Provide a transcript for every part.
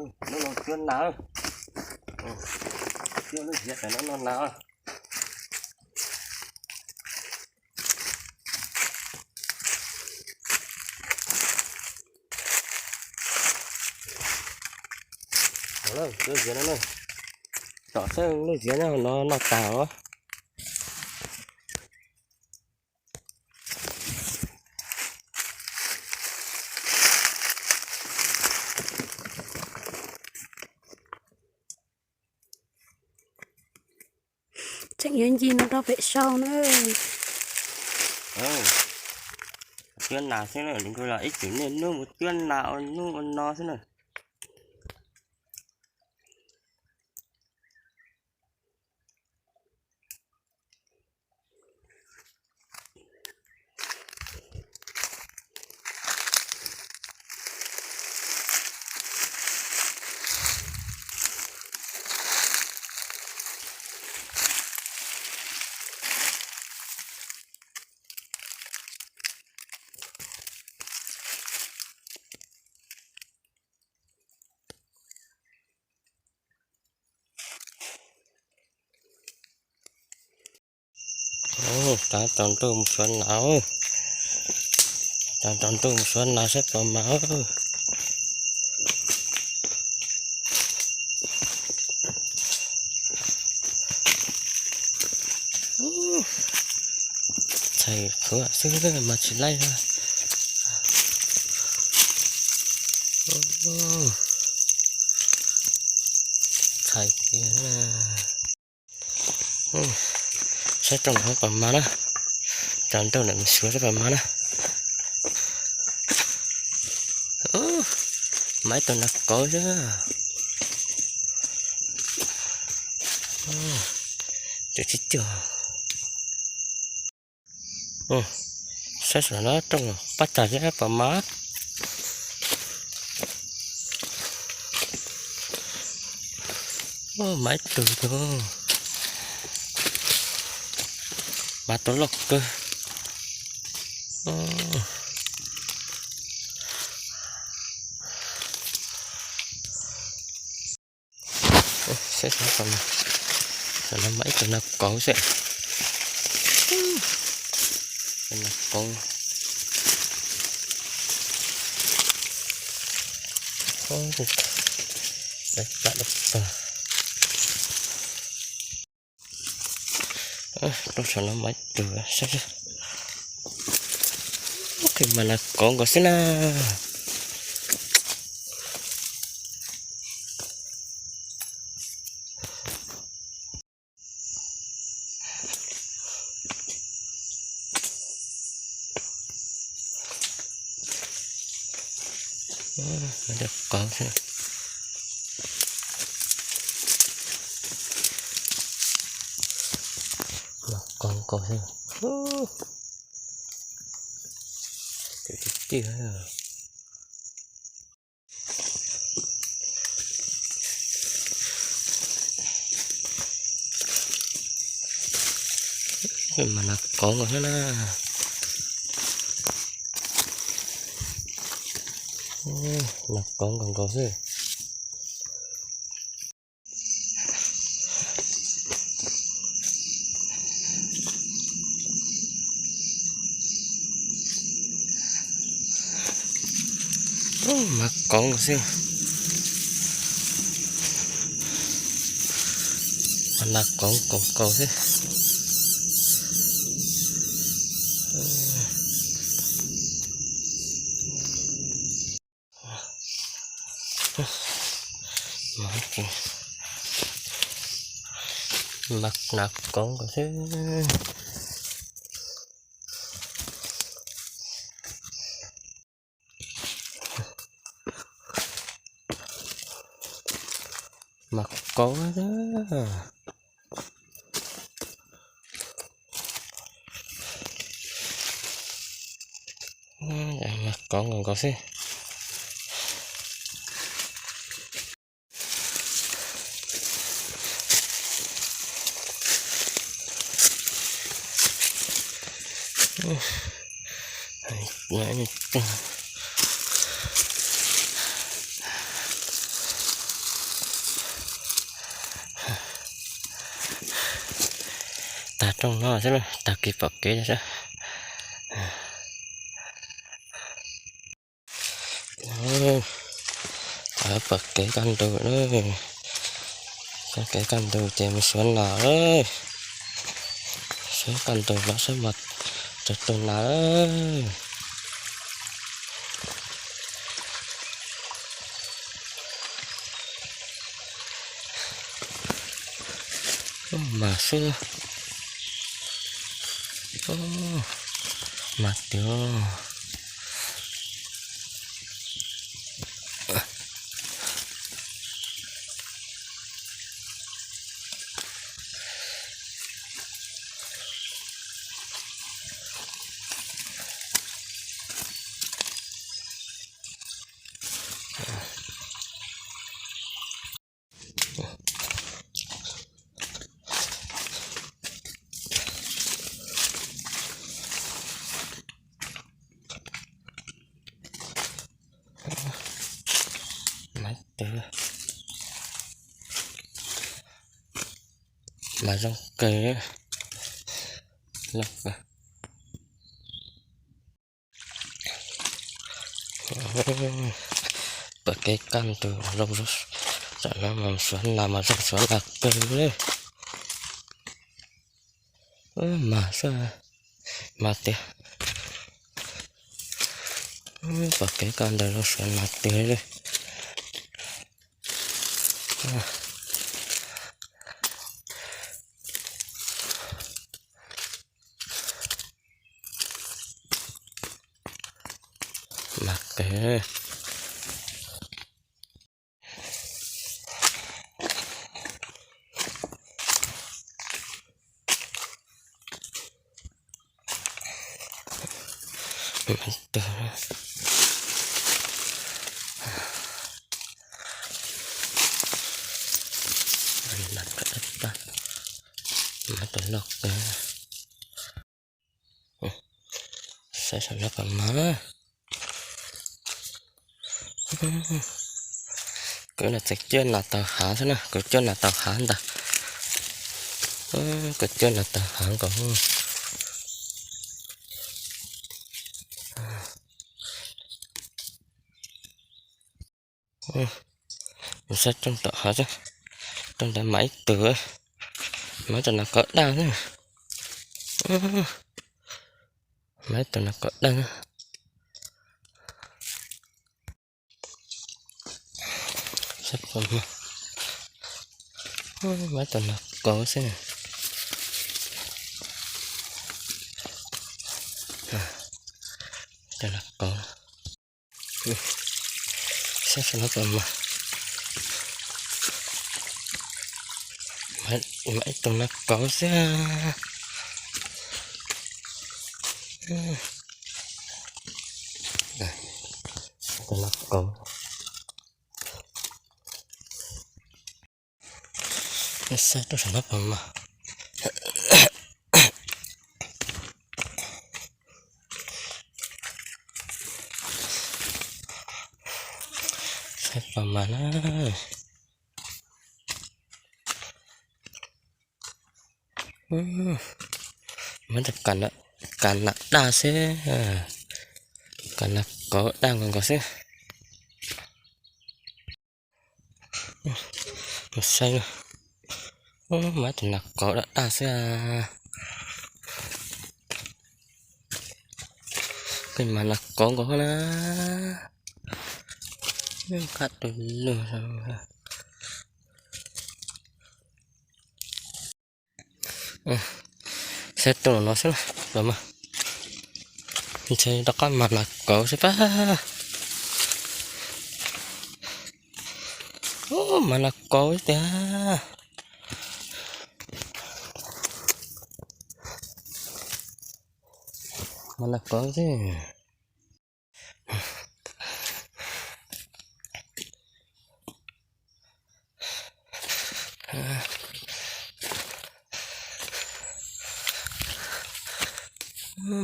Hnub no cuab nas, cuab lub ziav tas no noj nas. Cuab ziav no, tom xeeb lub ziav nyob no noj tas os. Tseem yuav ncig no rau pem sau na. Cuab nas xwb na, li kuj los ib txwm niaj hnub mus cuab nas ua hnub ua no xwb na. Tav tsaus ntuj mus suav nas, tav tsaus ntuj mus suav nas saib puas mas. Txhais qhuav xwb mas tsis laib. Txhais tiag. Saib rooj no puas mas na. Tsaus ntuj lawm mus suav saib puas mas na. Mas ib tug nas kauv xwb. Cov tsis cuag. Saib saum no rooj pab tag thiab puas mas. Mas ib tug, mas tus loj kawg. Saib saum no mas ib tug nas kauv xwb. Nas kauv. Rau saum no mas ib tug, saib, mas nas kauv nkaus xwb na. Nas kauv xwb. Nas kauv nkaus xwb. Tiag tiag. Mas nas kauv nkaus xwb na. Nas kauv nkaus nkaus xwb. Mas kauv nkaus xwb. Mas nas kauv nkaus nkaus xwb. Mas nas kauv nkaus xwb. Mas kauv. Mas kauv nkaus nkaus xwb. Rooj no xwb na, tag kis pom kev xwb. Pom kev kaj ntug na, pom kev kaj ntug ces mus suav nas lawm. Suav kaj ntug los saib mas raug tus nas lawm. Mas xwb. Mas tiag. Mas twg mas zoo kawg. Pom kev kaj ntug zoo, tam no mas suav nas mas zoo suav nas kawg li. Mas xwb, mas tiag. Pom kev kaj ntug zoo suav nas tiag li. Mas kawg. Mas tus loj kawg. Saib saum no puas mas. Kuv los tseem cuab nas taug hav xwb na, kuv cuab nas taug hav ntag. Kuv cuab nas taug hav nkaus. Mus saib rooj tom hav xwb, rooj ntawd mas ib tug, mas ib tug nas kov daj xwb. Mas ib tug nas kov daj xwb. Mas ib tug nas kov xwb. Tus nas kov. Saib saum no puas mas. Mas ib tug nas kov xwb. Tus nas kov. Saib rau saum no puas mas. Saib puas mas na. Mas tus kav nas daj xwb, kav nas kov daj nkaus nkaus xwb. Mus saib, mas tus nas kov daj daj xwb. Koj mas nas kov nkaus na. Qab tus lug. Saib tus no xwb los mas. Ntshe rov qab mas nas kauv xwb pab. Mas nas kauv tiag. Mas nas kauv xwb.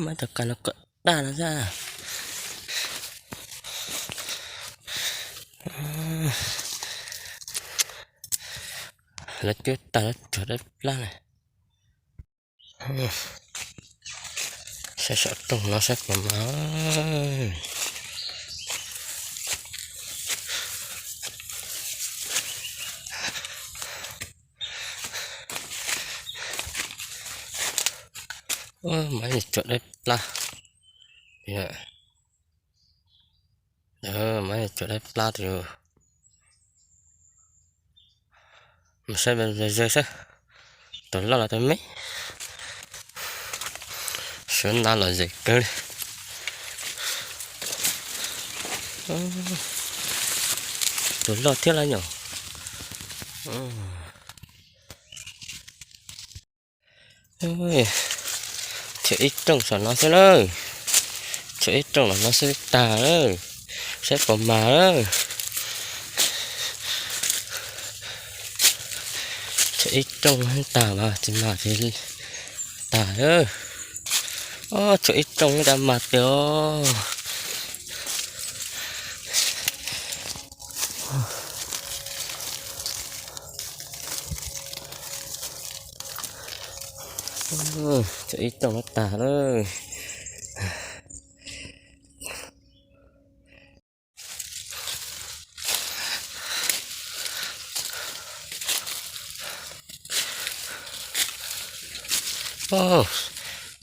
Mas tus kav no kov daj no xwb. Lawv cuab tag lawv rhuav dawb plab na. Saib saum rooj no saib puas mas. Mas tsuas dawb plab. Mas tsuas dawb plab tus. Mus saib ze ze saib, tus loj los tus me. Suav na lom zem kawg li. Tus loj thiab lawm nyom. Tshuav ib rooj saum no xwb lawm. Tshuav ib rooj los no xwb tag lawm. Saib puas mag lawm. Tshuav ib rooj tag mas tsis mag ces tag lawm. Ob, tshuav ib rooj cas mag tiag os. Tshuav ib rooj tag lawm.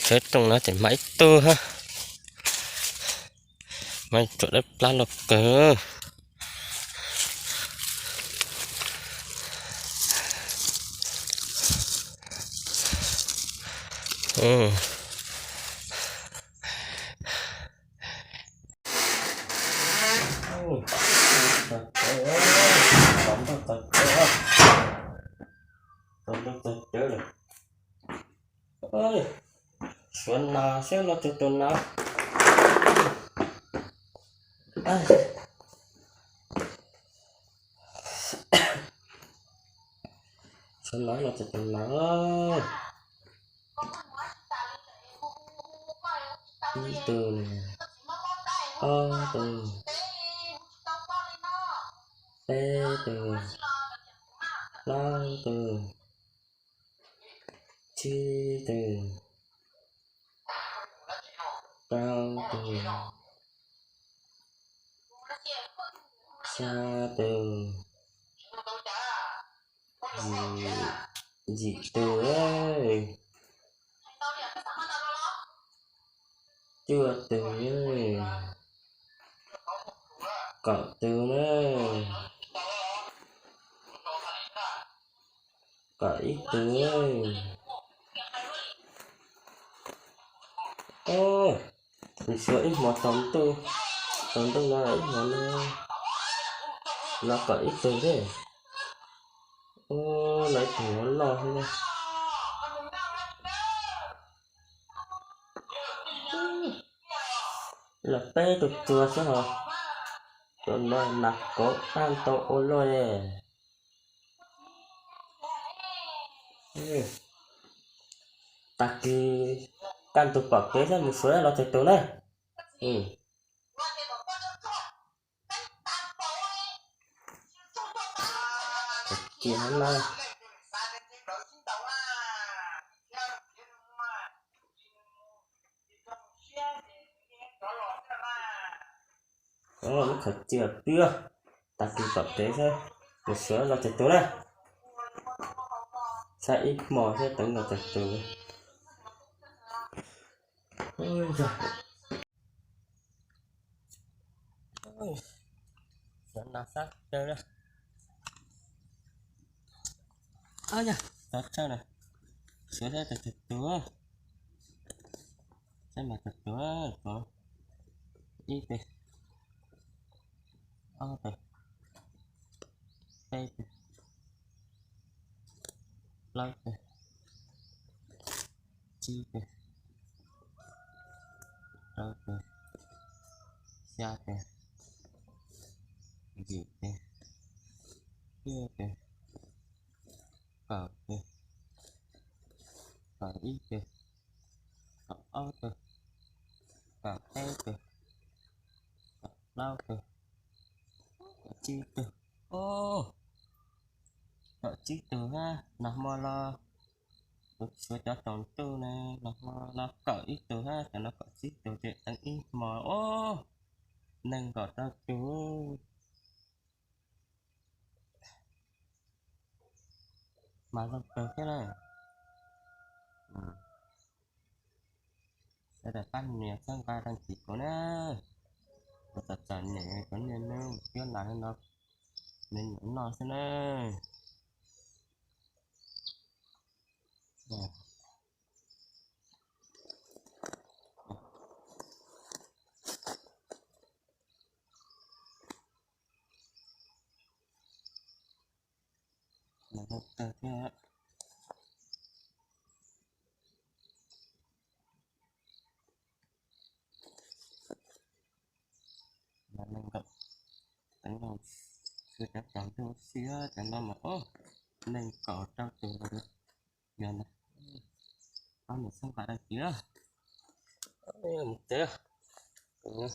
Tshuav rooj no ces mag ib tug hab. Mas tsuas dawb plab loj kawg. Suav nas saib los txog tus nas. Suav nas los txog tus nas. Ib tug, ob tug, peb tug, plaub tug, tsib tug, rau tug, xya tug, yim tug, cuaj tug, kaum tug na, kaum ib tug. Nws suav ib hmo tsaus ntuj, tsaus ntuj no ib hmo no, no kaum ib tug thiab. Ub, no ib tug loj thiab na. Los peb tug txuas xwb hos, tus no nas kauv tag ntau ua luaj li. Tag kis kaj ntug pom kev saib mus suav los txais tus na. Cia no. Muab khaws cia pw, tag kis pom kev saib mus suav los txais tus na. Saib ib hmo saib teev los txais tus. Suav nas sab caw na. Tov tshawj na, suav saib txais tus. Saib mas txais tus, ib tug, ob tug, peb tug, plaub tug, tsib tug, rau tug, xya tug, yim tug, cuaj tug, kaum tug, kaum ib tug, kaum ob tug, kaum peb tug, kaum plaub tug, kaum tsib tug. Kaum tsib tug hab, nag hmo los Tus tshuav cov tsaus ntuj ne, los ho los kaum ib tug hab, cov no kaum tsib tug ces teev ib hmos os, nees nkaum rau tug. Mas zoo kawg thiab na. Sawv daws pab nias txhawb nqa đăng ký kuv na. Kuv txom txom nyem, kuv niaj hnub thiab las no me nyuam noj xwb na. Mas zoo kawg thiab. Mas nees nkaum, teev no, tshuav cov tsaus ntuj xwb, cov no mas os, nees nkaum rau tug. Yog no, pab nias txhawb nqa đăng ký na. Mus tsev, kuv